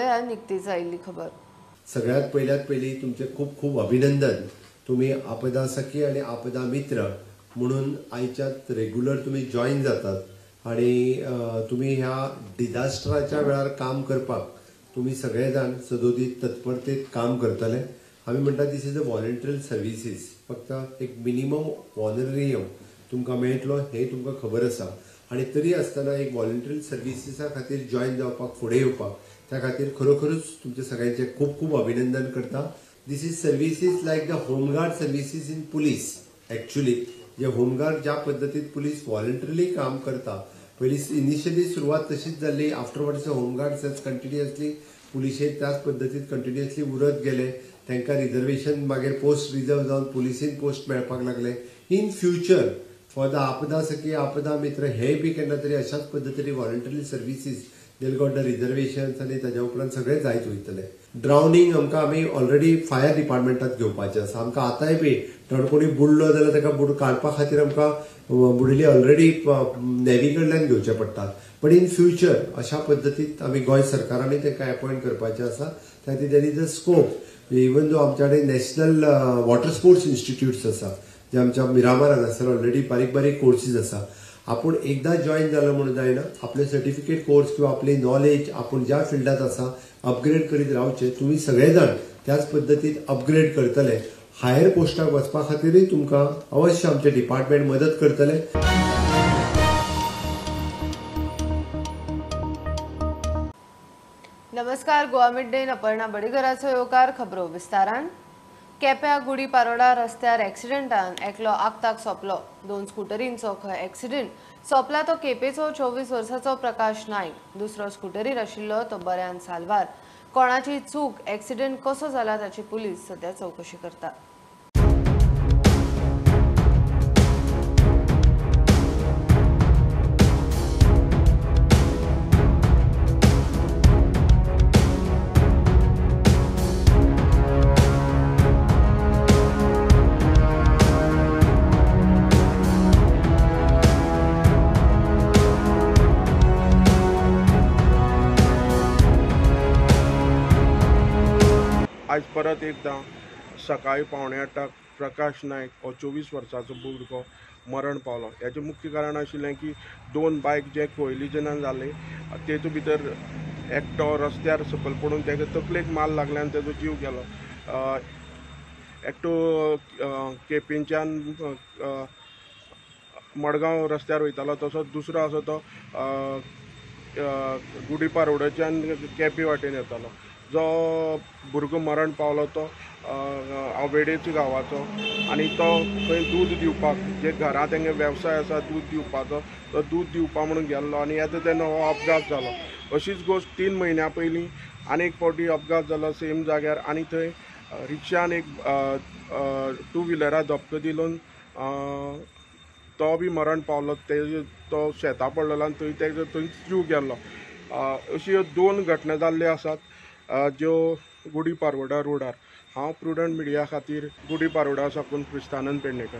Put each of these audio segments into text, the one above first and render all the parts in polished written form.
पळयात निकतीच आयिल्ली खबर. सगळ्यात पयल्यात पयली तुमचे खूब खूब अभिनंदन. तुम्ही आपदा सखी आणि आपदा मित्र म्हणून आयच्यात रेग्युलर तुम्ही जॉईन जातात आणि तुम्ही ह्या डिझास्टराच्या वेळार काम करपाक तुम्ही सगळे जाण सदोदीत तत्परतेत काम करतले. आमी म्हणटा this is a voluntary services. फक्त एक मिनिमम ऑनरेरियम तुमकां मेळटलो हें तुमकां खबर आसा आनी तरी आसतना एक व्हॉलंटरी सर्विसीसा खातीर जॉईन जावपाक फुडें येवपाक त्या खातीर खरोखरूच तुमचे सगळ्यांचे खूब खूब अभिनंदन करता. This is services like the home guard services in police. Actually J home guard ज्या पद्दतीत पुलीस व्हॉलंटरीली काम करता, पयली इनिशियली सुरवात तशीच जाल्ली, आफ्टरवर्ड्स होमगार्ड्स कंटिन्युअसली पुलिशेंत त्याच पद्दतीत कंटिन्युअसली उरत गेले. तांकां रिजर्वेशन मागीर पोस्ट रिजर्व जावन पुलिसेन पोस्ट मेळपाक लागले. इन फ्युचर फॉर the आपदा सखी आपदा मित्र हे बी केन्ना तरी अशाच पद्दतीन voluntary services they'll got the reservations आनी ताज्या उपरांत सगळें जायत वयतलें. ड्रावनिंग आमकां आमी ऑलरेडी फायर डिपार्टमेंटात घेवपाचें आसा. आमकां आतांय बी कोणी बुडलो जाल्यार ताका बुड काडपा खातीर आमकां बुडिल्ली ऑलरेडी नेव्ही कडल्यान घेवचें पडटा. बट इन फ्युचर अशा पद्दतीत आमी गोंय सरकारानूय तांकां एपॉयंट करपाचें आसा. त्या खातीर there is a scope. Even जो आमच्या कडेन नॅशनल वॉटर स्पोर्ट्स इन्स्टिट्यूट्स आसा जे आमच्या मिरामार हांगासर ऑलरेडी बारीक बारीक कोर्सीस आसा. आपूण एकदां जॉईन जालो म्हणून जायना, आपले सर्टिफिकेट कोर्स किंवा आपली नॉलेज आपूण ज्या फिल्डांत आसा अपग्रेड करीत रावचें. तुमी सगळे जाण त्याच पद्दतीत अपग्रेड करतले. हायर पोस्टाक वचपा खातीरूय तुमकां अवश्य आमचें डिपार्टमेंट मदत करतले. नमस्कार, गोवा मिड डेन अपर्णा बडीगराचो येवकार. खबरो विस्तारान. केप्या गुडी पारोडा रस्त्यार एक्सिडेंटान एकलो आक्ताक सोंपलो. दोन स्कुटरींचो खंय एक्सिडेंट सोंपला तो केपेचो 24 वर्साचो प्रकाश नायक. दुसरो स्कुटरीर आशिल्लो तो बऱ्यान साल्वार. कोणाची चूक, एक्सिडेंट कसो जाला ताची पुलीस सध्या चवकशी करता. आज परत एकदां सकाळी 7:45 प्रकाश नायक हो 24 वर्साचो भुरगो मरण पावलो. हेचें मुख्य कारण आशिल्लें की दोन बायक जे कोयलिजनान जाले तेतूंत भितर एकटो रस्त्यार सकयल पडून तेका तकलेक माल लागले आनी तेजो जीव गेलो. एकटो केपेंच्यान मडगांव रस्त्यार वयतालो, तसोच दुसरो आसा तो गुडी पारोड्याच्यान केपे वाटेन येतालो. जो भुरगो मरण पावलो तो आवेडेच गांवाचो आनी तो खंय दूद दिवपाक, जे घरांत तेंगे वेवसाय आसा दूद दिवपाचो, तो दूद दिवपा म्हणून गेल्लो आनी येता तेन्ना हो अपघात जालो. अशीच गोश्ट 3 म्हयन्या पयलीं आनी एक फावटी अपघात जालो सेम जाग्यार आनी थंय रिक्षान एक टू व्हिलरा धपको दिवन तो बी मरण पावलो. तेजो तो शेतां पडलेलो आनी थंय तेजो थंयच जीव गेल्लो. अश्यो ह्यो दोन घटना जाल्ल्यो आसात ज्यो गुडी पारोडा रोडार. हांव प्रुडंट मिडिया खातीर गुडी पारोडा साकून क्रिस्तानंद पेडणेकर.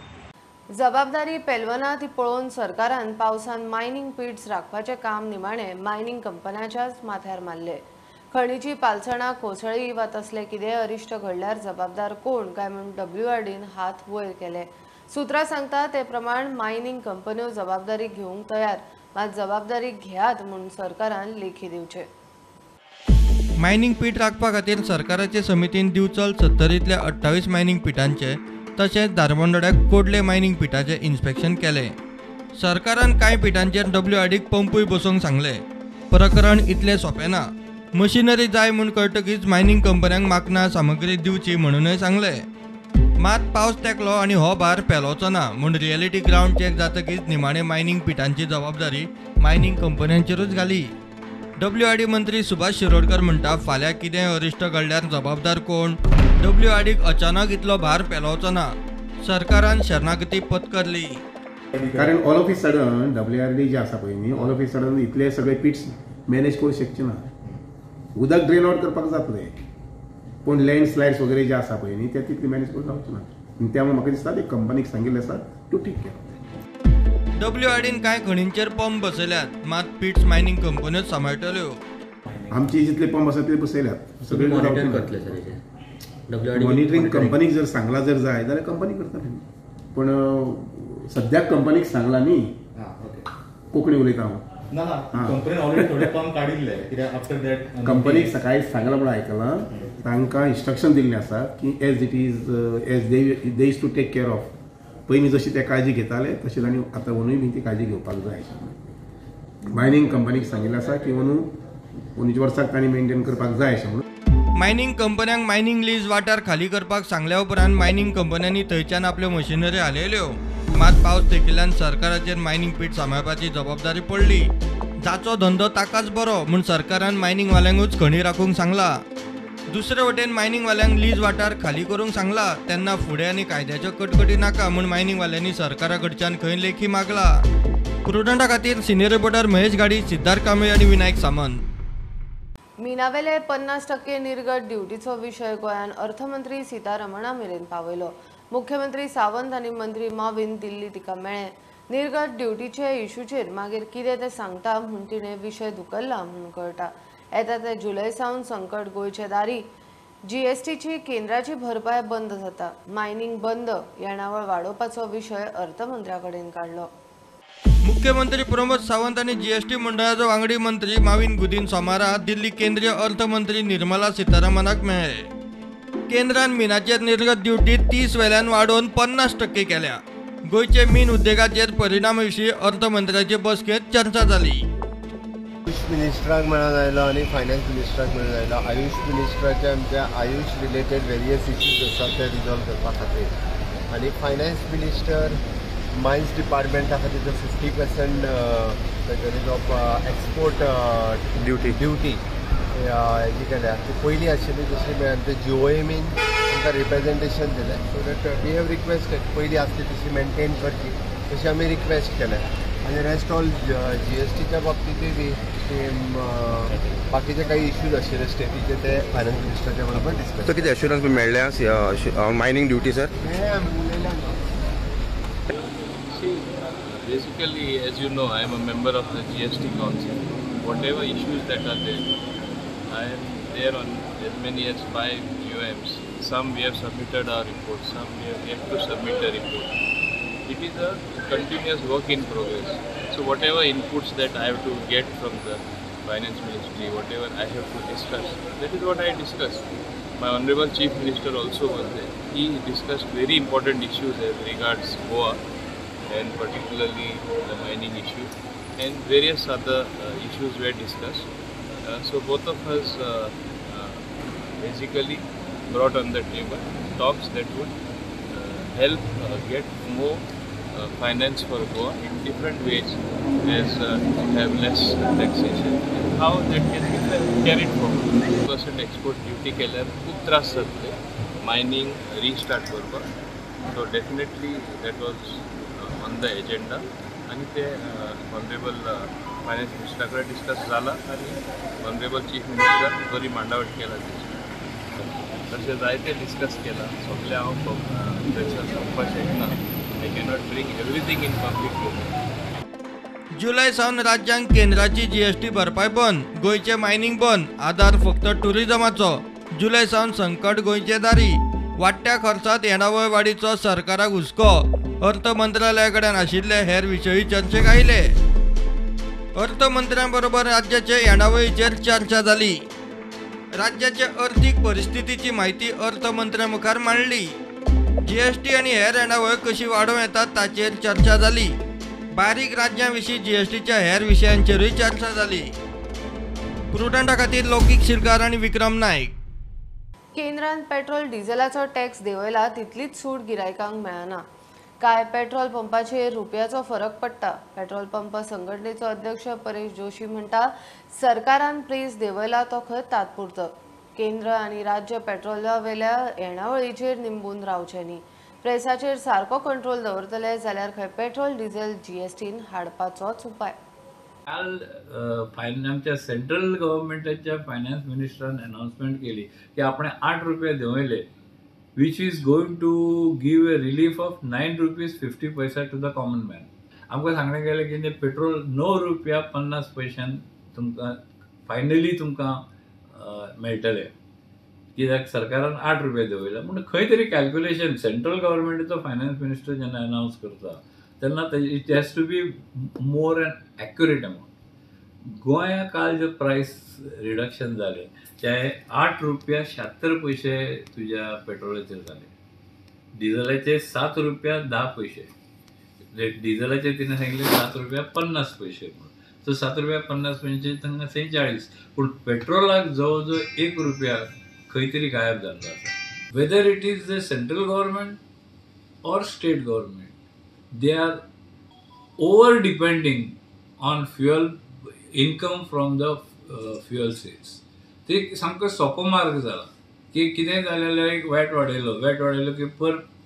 जबाबदारी पेलवना ती पळोवन सरकारान पावसान मायनिंग पिट्स राखपाचें काम निमाणें मायनिंग कंपन्याच्याच माथ्यार मारले. खणीची पालसणां कोसळी वा तसलें कितेंय अरिश्ट घडल्यार जबाबदार कोण काय म्हूण डब्ल्यूआरडीन हात वयर केले. सुत्रां सांगता ते प्रमाण मायनिंग कंपन्यो जबाबदारी घेवंक तयार, मात जबाबदारी घेयात म्हूण सरकारान लेखी दिवचें. मायनिंग पीठ राखपा खातीर सरकाराचे समितीन दिवचल 70तल्या 28 मायनिंग पिठांचे तशेंच धारबांदोड्याक कोडले मायनिंग पिठाचें इन्स्पेक्शन केलें. सरकारान कांय पिठांचेर डब्ल्यूआरडीक पंपूय बसोवंक सांगलें. प्रकरण इतलें सोंपें ना. मशिनरी जाय म्हूण कळटकीच मायनिंग कंपन्यांक माकनां सामग्री दिवची म्हणूनय सांगलें. मात पावस तेंकलो आनी हो भार पेलोवचो ना म्हूण रियलिटी ग्रावंड चॅक जातकीच निमाणे मायनिंग पिठांची जबाबदारी मायनिंग कंपन्यांचेरूच घाली. डब्ल्यूआरडी मंत्री सुभाष शिरोडकर म्हणटा, फाल्यां कितेंय अरिश्ट घडल्यार जबाबदार कोण? डब्ल्यूआरडीक अचानक इतलो भार पेलोवचो ना. सरकारान शरणागती पत्करली. कारण all of a sudden WRD जे आसा पळय न्ही, ऑल ऑफ ए सडन इतले सगळे पिट्स मॅनेज करूंक शकचे ना. उदक ड्रेन आवट करपाक जातलें, पूण लँडस्लायड्स वगैरे जे आसा पळय न्ही ते तितले मॅनेज करूंक जावचें ना. त्यामुळे म्हाका दिसता ते कंपनीक सांगिल्लें आसा टू टेक केअर. डब्ल्यूआरडीन कांय खणींचेर पंप बसयल्यात, मात पिट्स मायनिंग कंपन्योच सांबाळटल्यो. आमची जितले पंप आसा ते बसयल्यात. सगळे मॉनिटर करतले सर हेचेर? मॉनिटरींग कंपनीक जर सांगला जर जाय जाल्यार कंपनी करतले, पण सद्याक कंपनीक सांगला न्ही. कोंकणी उलयता हांव. ना ना, कंपनीन ऑलरेडी थोडे पंप काडिल्ले कित्याक आफ्टर that कंपनीक सकाळी सांगलां म्हणून आयकलां. तांकां इन्स्ट्रक्शन दिल्लें आसा की as it is as they is to take care of. पयलीं जशी ते काळजी घेताले तशी तांणी आतां अंदूय बी ती काळजी घेवपाक जाय. मायनींग कंपनीक सांगिल्लें आसा की अंदू अंदूच्या वर्साक तांणी मेनटेन करपाक जाय अशें म्हणून. मायनींग कंपन्यांक मायनींग लीज वाठार खाली करपाक सांगल्या उपरांत मायनींग कंपन्यांनी थंयच्यान आपल्यो मशिनरी हालयल्यो. मात पावस तेंकिल्ल्यान सरकाराचेर मायनींग पीट सांबाळपाची जबाबदारी पडली. जाचो धंदो ताकाच बरो म्हूण सरकारान मायनींगवाल्यांकूच खणी राखूंक सांगला. दुसरे वटेन मायनींगवाल्यांक लीज वाठार खाली करूंक सांगला तेन्ना फुडें आनी कायद्याच्यो कटकटी नाका म्हूण मायनींगवाल्यांनी सरकारा कडच्यान खंय लेखी मागला. प्रुडंटा खातीर सिनियर रिपोर्टर महेश गाडी, सिद्धार्थ कांबळे आनी विनायक सामंत. मिनावेले 50% निर्गत ड्युटीचो विशय गोंयान अर्थमंत्री सीतारमणा मेरेन पावयलो. मुख्यमंत्री सावंत आनी मंत्री माविन दिल्ली तिका मेळ्ळे. निर्गत ड्युटीचे इशूचेर मागीर कितें तें सांगता म्हूण तिणें विशय धुकल्ला म्हूण कळटा. येता ते जुलय सावन संकट गोंयचे दारी. जीएसटीची केंद्राची भरपाय बंद जाता. मायनींग बंद येणावळ वाडोवपाचो विशय अर्थमंत्र्या कडेन काडलो. मुख्यमंत्री प्रमोद सावंत आनी जीएसटी मंडळाचो वांगडी मंत्री माविन गुदीन सोमारा दिल्ली केंद्रीय अर्थमंत्री निर्मला सीतारामनाक मेळ्ळे. केंद्रान मिनाचेर निर्गत ड्युटी 30 वेल्यान वाडोवन 50% केल्या. गोंयचे मीन उद्देगाचेर परिणामा विशीं अर्थमंत्र्याचे बसकेंत चर्चा जाली. आयुष मिनिस्टराक मेळोन आयलो आनी फायनान्स मिनिस्टराक मेळोन आयलो. आयुष मिनिस्टराचे आमच्या आयुष रिलेटेड वेरियस इश्यूज आसात ते रिजॉल्व करपा खातीर आनी फायनान्स मिनिस्टर मायन्स डिपार्टमेंटा खातीर जो 50% तांच्यांनी जो एक्सपोर्ट ड्युटी हेजी केल्या ती पयलीं आशिल्ली तशी मेळ्ळी. ते जीओएमीन आमकां रिप्रेजेंटेशन दिलें so that we have requested पयलीं आसली तशी मेनटेन करची तशी आमी रिक्वेस्ट केलें. आनी रेस्ट ऑल जीएसटीच्या बाबतींतूय बी बाकीचे काही इश्यूज आशिल्ले स्टेटीचे ते फायनान्स मिनिस्टराच्या बरोबर डिस्कस. कितें एश्युरन्स मेळ्ळें मायनींग ड्युटी सर? मेळ्ळें, आमी उलयल्या. Basically, as you know, I am a member of the GST Council. Whatever issues that are there, I am there on as many as 5 GOMs. Some we have submitted our report, some we have yet to submit a report. It is a continuous work in progress. So whatever inputs that I have to get from the Finance Ministry, whatever I have to discuss, that is what I discussed. My Honorable Chief Minister also was there. He discussed very important issues as regards Goa, and particularly the mining issue and various other issues were discussed. So both of us basically brought on the table talks that would help get more finance for Goa in different ways, as to have less taxation and how that can be carried forward. 2% export duty केल्यार खूब त्रास जातले mining restart करपाक. So definitely that was on the agenda आनी ते honourable finance मिनिस्टरा कडेन discuss जाला आनी ऑनरेबल चीफ मिनिस्टर बरी मांडावळ केला तेची. तशें जायते डिस्कस केला. सगळें हांव थंयसर सांगपाक शकना. I cannot bring everything in public domain. जुलय सावन राज्यांक केंद्राची जीएसटी भरपाय बंद, गोंयचें मायनींग बंद, आदार फक्त टुरिजमाचो. जुलय सावन संकट गोंयचे दारी. वाडट्या खर्चांत येणावळ वाडीचो सरकाराक हुस्को. अर्थ मंत्रालया कडेन आशिल्ले हेर विशयूय चर्चेक आयले. अर्थमंत्र्यां बरोबर राज्याचे येणावळीचेर चर्चा जाली. राज्याचे अर्थीक परिस्थितीची म्हायती अर्थमंत्र्या मुखार मांडली. जीएसटी आनी हेर येणावळ कशी वाडोवं येता ताचेर चर्चा जाली. बारीक राज्यां विशीं जीएसटीच्या हेर विशयांचेरूय चर्चा जाली. प्रुडंटा खातीर लौकीक शिरकार आनी विक्रम नायक. केंद्रान पेट्रोल डिझेलाचो टॅक्स देंवयला तितलीच सूट गिरायकांक मेळना. कांय पेट्रोल पंपाचेर रुपयाचो फरक पडटा. पेट्रोल पंप संघटनेचो अध्यक्ष परेश जोशी म्हणटा सरकारान प्रेस देंवयला तो खंय तात्पुरतो. केंद्र आनी राज्य पेट्रोला वेल्या येणावळीचेर निंबून रावचें न्ही. प्रेसाचेर सारको कंट्रोल दवरतले जाल्यार खंय पेट्रोल डिझेल जीएसटीन हाडपाचोच उपाय. काल आमच्या सेंट्रल गव्हर्मेंटाच्या फायनान्स मिनिस्टरान अनाउन्समेंट केली की आपण 8 रुपये देंवयले, which is going to give a relief of 9 rupees 50 paisa to the common man. आमकां सांगणें गेलें की पेट्रोल 9 रुपया 50 पयशान तुमकां फायनली तुमकां मेळटले, कित्याक सरकारान 8 रुपया देंवयला. पूण खंय तरी कॅल्क्युलेशन सेंट्रल गव्हर्मेंटाचो फायनान्स मिनिस्टर जेन्ना अनावन्स करता तेन्ना it has to be more and accurate amount. गोंया काल जे प्रायस रिडक्शन जालें ते 8 रुपया 76 पयशे तुज्या पेट्रोलाचेर जाले, डिझलाचे 7 रुपया 10 पयशे, डिझलाचे तिणें सांगिल्लें 7 रुपया 50 पयशे म्हणून, सो 7 रुपया 50 पयशे तांकां 46, पूण पेट्रोलाक जवळ जवळ 1 रुपया खंय तरी गायब जाल्लो आसा. Whether it is the central government or state government, they are over depending on fuel income from the fuel sales. ते सामको सोंपो मार्ग जाला की कितेंय जालें जाल्यार एक वॅट वाडयलो, वॅट वाडयलो की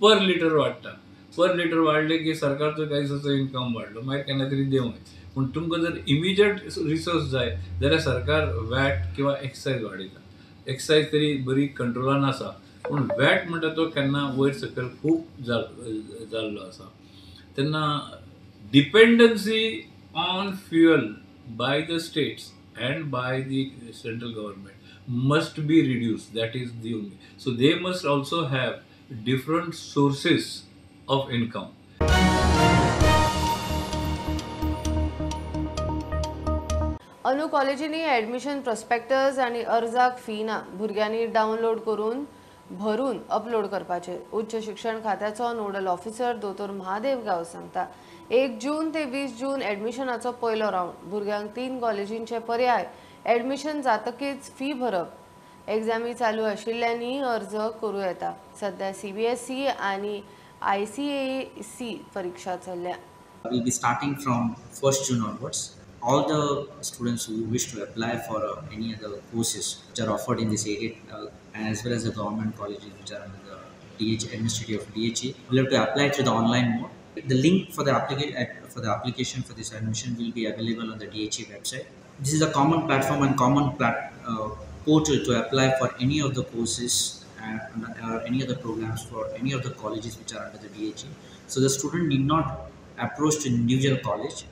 पर लिटर वाडटा, पर लिटर वाडलें की सरकारचो टॅक्साचो इन्कम वाडलो, मागीर केन्ना तरी देंवय. पूण तुमकां जर इमिजिएट रिसोर्स जाय जाल्यार सरकार वॅट किंवा एक्सायज वाडयता. एक्सायज तरी बरी कंट्रोलान आसा, पूण वॅट म्हणटा तो केन्ना वयर सकयल खूब जाल्लो आसा. तेन्ना dependency on fuel by the states and by the central government must be reduced. That is the only. So they must also have different sources of income. अनु कॉलेजींनी ॲडमिशन प्रोस्पेक्टस आनी अर्जाक फी ना, भुरग्यांनी डावनलोड करून भरून upload करपाचे. उच्च शिक्षण खात्याचो नोडल ऑफिसर दोतोर महादेव गांव सांगता 1 जून ते 20 जून ॲडमिशनाचो पयलो रावंड. भुरग्यांक 3 कॉलेजींचे पर्याय, ॲडमिशन जातकीच फी भरप, एग्जामी चालू आशिल्ल्यांनी अर्ज करूं येता. सध्या CBSE आनी ICAC परीक्षा चल्ल्या. We'll be starting from 1st June onwards. All the students who wish to apply for any other courses which are offered in this area as well as the government colleges which are under the DH, administrative of DHE, will have to apply through the online mode. The link for the application for this admission will be available on the DHE website. This is a common platform and common portal to apply for any of the courses and or any other programs for any of the colleges which are under the DHE. So the student need not approach to individual college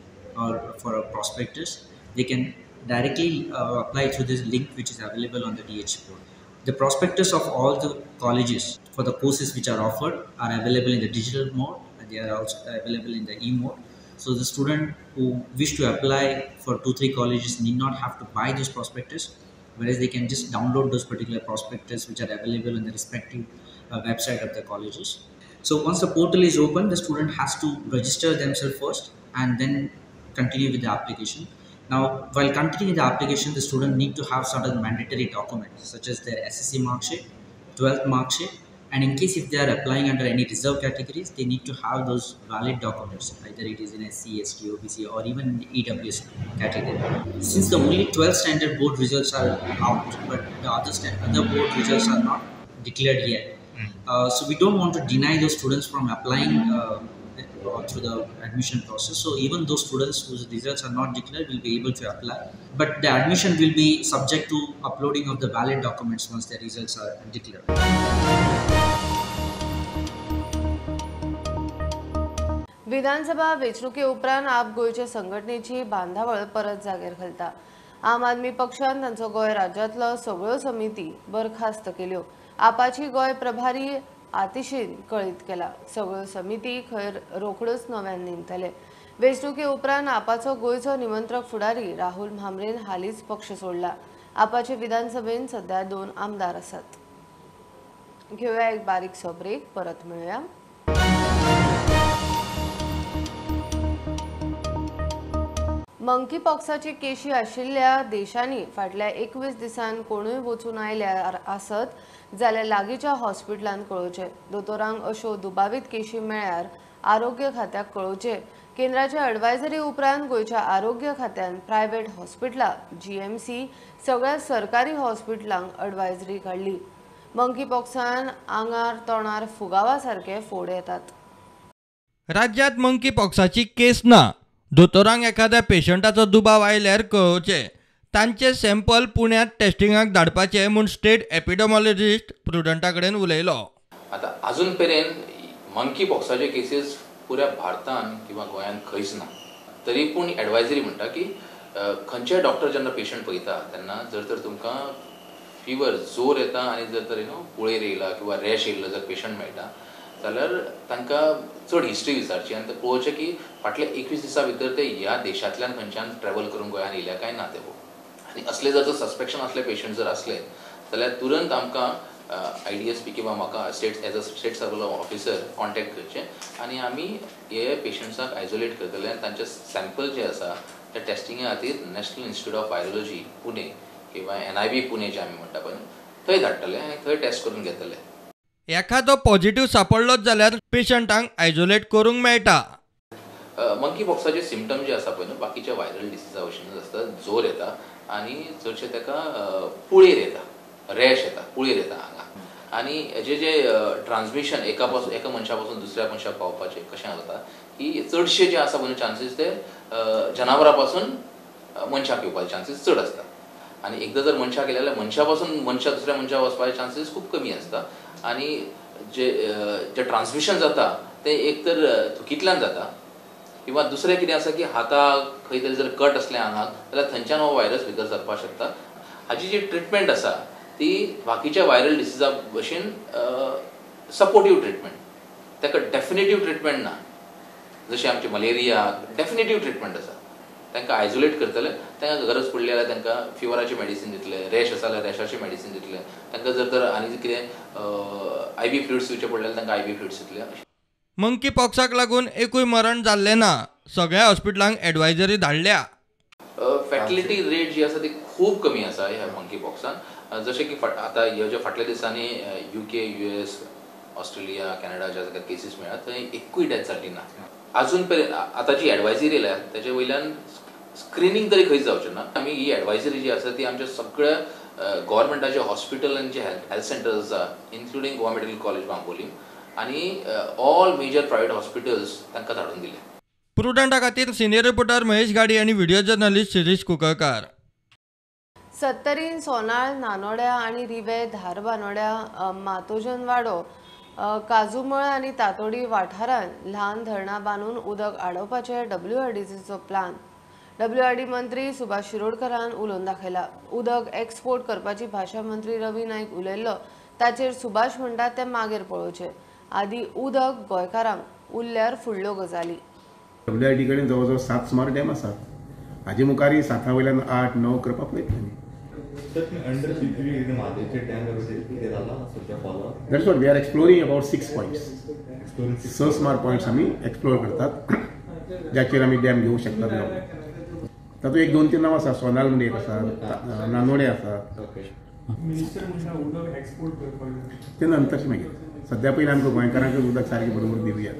or for a prospectus. They can directly apply through this link which is available on the DHE portal. The prospectus of all the colleges for the courses which are offered are available in the digital mode, and they are also available in the e-mode. So the student who wish to apply for 2-3 colleges need not have to buy those prospectus, whereas they can just download those particular prospectus which are available on the respective website of the colleges. So once the portal is open, the student has to register themselves first and then continue with the application. Now, while continuing the application, the student need to have certain mandatory documents such as their SSC mark sheet, 12th mark sheet, and in case if they are applying under any reserved categories, they need to have those valid documents, either it is in SC, ST, OBC, or even in EWS category. Since the only 12th standard board results are out, but the other board results are not declared yet. So we don't want to deny those students from applying through the admission process. So even those students whose results are not declared will be able to apply, but the admission will be subject to uploading of the valid documents once the results are declared. विधानसभा वेंचणुके उपरांत आप गोंयचे संघटनेची बांदावळ परत जागेर घालता. आम आदमी पक्षान तांचो गोंय राज्यांतलो सगळ्यो समिती बरखास्त केल्यो. आपाची गोंय प्रभारी आतिशीन कळीत केला. सगळ्यो समिती खंय रोखड्योच नव्यान नेमतले. वेंचणुके उपरांत आपाचो गोंयचो निमंत्रक फुडारी राहुल म्हांबरेन हालींच पक्ष सोडला. आपाचे विधानसभेन सध्या 2 आमदार आसात. घेवया एक बारीकसो ब्रेक, परत मेळुया. मंकीपॉक्साची केशी आशिल्ल्या देशांनी फाटल्या 21 दिसांत कोणूय वचून आयल्यार आसत जाल्यार लागींच्या हॉस्पिटलांत कळोवचें. दोतोरांक अश्यो दुबावीत केशी मेळ्ळ्यार आरोग्य खात्याक कळोवचें. केंद्राच्या एडवायजरी उपरांत गोंयच्या आरोग्य खात्यान प्रायव्हेट हॉस्पिटलां, GMC, सगळ्या सरकारी हॉस्पिटलांक एडवायजरी काडली. मंकीपॉक्सान आंगार तोंडार फुगावा सारके फोड येतात. राज्यात मंकीपॉक्साची केस ना. दोतोरांक एखाद्या पेशंटाचो दुबाव आयल्यार कळोवचें. तांचे सॅम्पल पुण्यात टेस्टिंगाक धाडपाचे म्हूण स्टेट एपिडेमॉलॉजिस्ट प्रुडंटा कडेन उलयलो. आतां अजून पर्यंत मंकी पॉक्साचे केसीस पुऱ्या भारतान किंवा गोंयांत खंयच ना, तरी पूण एडवायजरी म्हणटा की खंयचेय डॉक्टर जेन्ना पेशंट पळयता तेन्ना जर तर तुमकां फिवर जोर येता आनी जर तर पुळेर येयला किंवा रॅश येयल्लो जर पेशंट मेळटा जाल्यार तांकां चड हिस्ट्री विचारची आनी ते पळोवचें की फाटल्या 21 दिसां भितर ते ह्या देशांतल्यान खंयच्यान ट्रॅवल करून गोंयांत येयल्या काय ना ते पळोवप. आनी असले जर सस्पेक्शन असले पेशंट जर आसले जाल्यार तुरंत आमकां IDSP किंवा म्हाका state as a state surveillance officer contact करचें आनी आमी हे पेशंट्सांक आयसोलेट करतले आनी तांचे सॅम्पल जे आसा ते टेस्टिंगा खातीर national institute of virology Pune किंवा NIV Pune जे आमी म्हणटा पळय थंय धाडटले आनी थंय टेस्ट करून घेतले. एखादो पॉझिटिव्ह सापडलोच जाल्यार पेशंटांक आयसोलेट करूंक मेळटा. मंकी पॉक्साचे सिमटम जे आसा पळय न्हू बाकीच्या व्हायरल डिसिजा भशेनूच आसता. जोर येता आनी चडशे ताका पुळेर येता, रॅश येता, पुळेर येता हांगा. आनी हेजे जे ट्रान्समिशन एका मनशा पासून दुसऱ्या मनशाक पावपाचें कशें जाता की चडशे जे आसा पळय चान्सीस ते जनावरां पासून मनशाक येवपाचे चान्सीस चड आसता. आनी एकदां जर मनशाक गेले जाल्यार मनशा पासून मनशा दुसऱ्या मनशाक वचपाचे चान्सीस खूब कमी आसता. आनी जे जे ट्रान्समिशन जाता तें एक तर थुकींतल्यान जाता किंवा दुसरें कितें आसा की हाताक खंय तरी जर कट आसलें आंगाक जाल्यार थंयच्यान हो व्हायरस भितर सरपाक शकता. हाजी जी ट्रिटमेंट आसा ती बाकीच्या व्हायरल डिसिजा भशेन सपोर्टीव ट्रिटमेंट, ताका डेफिनेटीव ट्रिटमेंट ना. जशें आमची मलेरिया डेफिनेटीव ट्रिटमेंट आसा, तांकां आयसोलेट करतले, तांकां गरज पडली जाल्यार तांकां फिवराचें मेडिसीन दितले, रॅश आसा जाल्यार रॅशाचें मेडिसीन दितले, तांकां जर तर आनी कितें IV fluids दिवचे पडले जाल्यार तांकां IV fluids दितले. मंकी पॉक्साक लागून एकूय मरण जाल्लें ना. सगळ्या हॉस्पिटलांक एडवायजरी धाडल्या. फॅटलिटी रेट जी आसा ती खूब कमी आसा ह्या मंकी पॉक्सान. जशें की आतां ह्यो ज्यो फाटल्या दिसांनी UK, US, Australia, Canada ज्या जाग्यार केसीस मेळ्ळा थंय एकूय डेथ जाली ना. आजून पर्यंत आतां जी एडवायजरी येयल्या ताजे वयल्यान स्क्रिनींग तरी खंयच जावचें ना. आमी ही एडवायजरी जी आसा ती आमच्या सगळ्या गव्हर्मेंटाचे हॉस्पिटल आनी जे हेल्थ सेंटर्स आसा including Goa medical college Bambolim आनी ऑल मेजर प्रायव्हेट हॉस्पिटल्स तांकां धाडून दिले. प्रुडंटा खातीर सिनियर रिपोर्टर महेश गाडी आनी व्हिडिओ जर्नलिस्ट शिरीष कुकळकार. सत्तरीन सोनाळ, नानोड्या आनी रिवे, धारबानोड्या, मातोजनवाडो, काजूमळ आनी तातोडी वाठारांत ल्हान धरणां बांदून उदक आडोवपाचे WRDCचो प्लान WRD मंत्री सुभाष शिरोडकरान उलोवन दाखयला. उदक एक्सपोर्ट करपाची भाशा मंत्री रवी नायक उलयल्लो ताचेर सुभाष म्हणटा ते मागीर पळोवचे, आदी उदक गोंयकारांक उरल्यार फुडल्यो गजाली. WRD कडेन जवळ जवळ 7 सुमार डॅम आसात. हाजे मुखार 7 वयल्यान 8, 9 करपाक पळयतले. That's what we are exploring about 6 points. 6 सुमार पॉयंट्स आमी एक्सप्लोर करतात ज्याचेर आमी डॅम घेवंक शकतात. तातूंत 1, 2, 3 नांव आसा. सोनाल म्हणून एक आसा, नानोडे आसा. ते नंतरचे मागीर सद्या पयलीं आमकां गोंयकारांक उदक सारकें बरोबर दिवया.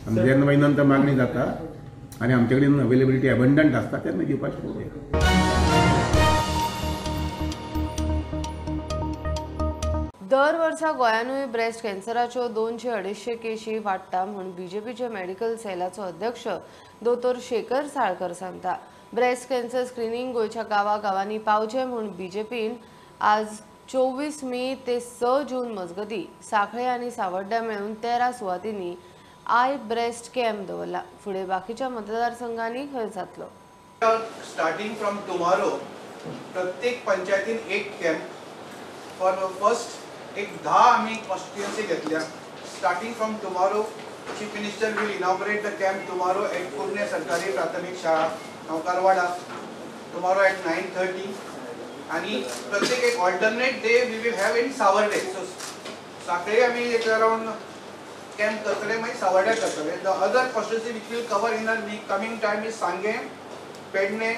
आनी जेन्ना मागीर नंतर मागणी जाता आनी आमचे कडेन अवेलेबिलिटी एबंडंट आसता तेन्ना दिवपाक पळोवया. दर वर्सा गोंयानूय ब्रेस्ट कॅन्सराच्यो 200-250 केशी वाडटा म्हूण बीजेपीचे मेडिकल सेलाचो अध्यक्ष दोतोर शेखर साळकर सांगता. ब्रेस्ट कॅन्सर स्क्रिनींग गोंयच्या गांवागांवांनी पावचें म्हूण बीजेपीन आज 24 मे ते 6 जून मजगती सांखळे आनी सावड्ड्या मेळून 13 सुवातींनी I breast camp दवरला. फुडें बाकीच्या मतदारसंघांनी खंय जातलो. स्टार्टिंग फ्रॉम टुमारो प्रत्येक पंचायतीन एक कॅम्प फॉर फर्स्ट एक 10 आमी कॉन्स्टिट्युएन्सी घेतल्या. Starting from tomorrow chief minister will inaugurate the camp tomorrow at Curne सरकारी प्राथमिक शाळा नौकारवाडा टुमारो एट 9:30. आनी प्रत्येक एक alternate day we will have in Savarde. So Sanquelim आमी एक अरावंड कॅम्प करतले, मागीर सावर्ड्या करतले. The other constituency which will cover in the coming time is Sanguem, Pedne,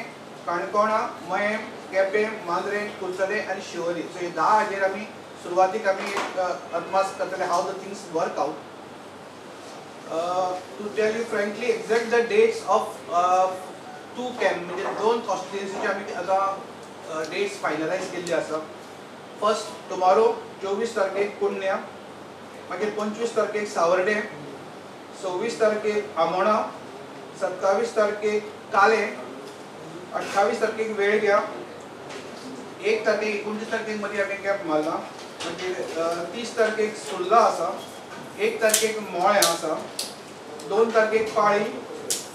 Canacona, Mayem, Quepem, Mandrem, Curchorem आनी Siolim. So हे 10 हाजेर आमी सुरवातीक आमी एक अदमास करतले how the things work out. To tell you frankly exact the dates of 2 camp म्हणजे 2 कॉन्स्टिट्युएन्सीचे आमी आतां डेट्स फायनलायज केल्ली आसा. फर्स्ट टुमारो 24 तारखेक कुडण्या, मागीर 25 तारखेक सावर्डे, 26 तारखेक आमोणा, 27 तारखेक काले, 28 तारखेक वेळग्या, 1 तारखेक 29 तारखेक मदीं आमी कॅम्प मारला. मागीर 30 तारखेक सुर्ला आसा, 1 तारखेक मोळ्या आसा, 2 तारखेक पाळी,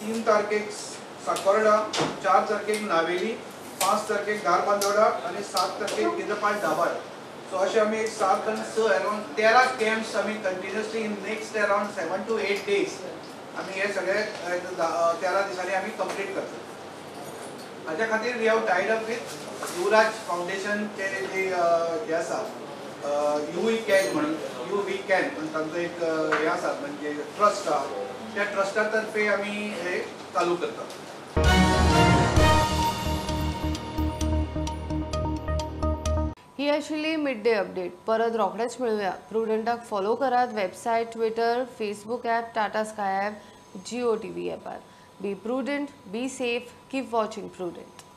3 तारखेक साकोर्डा, 4 तारखेक नावेली, 5 तारखेक धारबांदोडा आनी 7 तारखेक इंद्रपाल दाभाड. सो अशें आमी 7 आनी 6 अरावंड 13 कॅम्प्स आमी continuously in next around 7 to 8 days आमी हे सगळे 13 दिसांनी आमी कंप्लीट करता. हाज्या खातीर we have tied up with Yuvraj फावंडेशनचे जे हे आसा you we can म्हणून, you we can म्हणून तांचो एक हे आसा म्हणजे ट्रस्ट आसा, त्या ट्रस्टा तर्फे आमी हे चालू करता. ही आशिल्ली मिड डे अपडेट. परत रोखडेच मेळुया. प्रुडंटाक फॉलो करात website, Twitter, Facebook app, Tata Sky app, Jio TV ॲपार. Be prudent, be safe, keep watching Prudent.